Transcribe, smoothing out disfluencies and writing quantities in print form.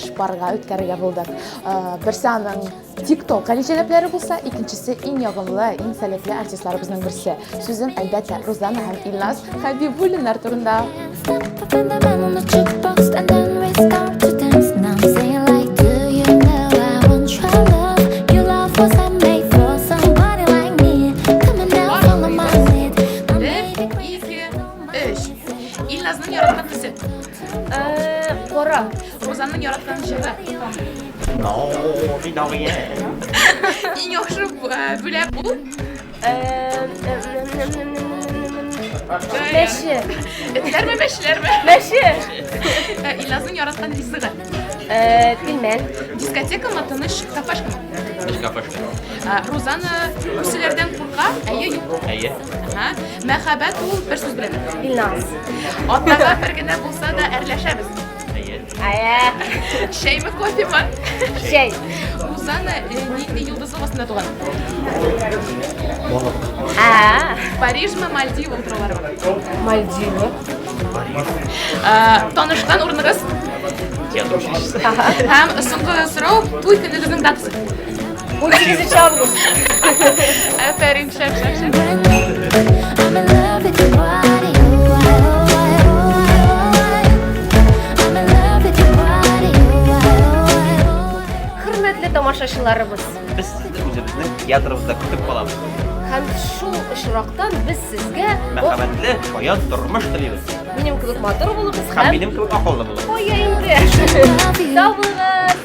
яшь парга үткәрергә булдык. Берсе аның TikTok галиҗәнаплары булса, икенчесе иң ягымлы, иң сәләтле артистларыбызның берсе. Сүзем, әлбәттә, Рузана һәм Илназ Хәбибуллиннар турында. Өч. Илназның яраткан төсе. Кара. Рузанның яраткан җыры. Иң яхшы бүләк ул. Мәче. Этләрме, мәчеләрме? Мәче. Илназның яраткан ризыгы. Пилмән. Дискотекамы, тыныч кафешкамы? Тыныч кафешка. Рузана күселәрдән курка, әйе, юк. Әйе. Ага. Мәхәббәт ул бер сүз белән. Илназ. Атнага бер генә булса да әрләшәбез. Әйе. Әйе. Чәйме, кофемы? Чәй. Рузана нинди йолдызлык астында туган? Балык. А. Парижмы, Мальдивы утрауларымы? Мальдивы. Париж. Танышкан урыныгыз? Театр училищесы. Һәм соңгы сорау, туй көнегезнең датасы? 18 август. Афәрин, шәп, шәп, шәп. I'm in love with your body. Oh, I, oh, I, oh, I, oh, I. I'm in love with your body. Oh, I, oh, I, oh, I. Хөрмәтле тамашачыларыбыз. Без сезне үзебезнең театрыбызда көтеп калабыз. Һәм шул очрактан без сезгә Мәхәббәтле, шаян тормыш телибез. Минем кебек матур булыгыз һәм минем кебек акыллы булыгыз. Кая инде. Сау булыгыз.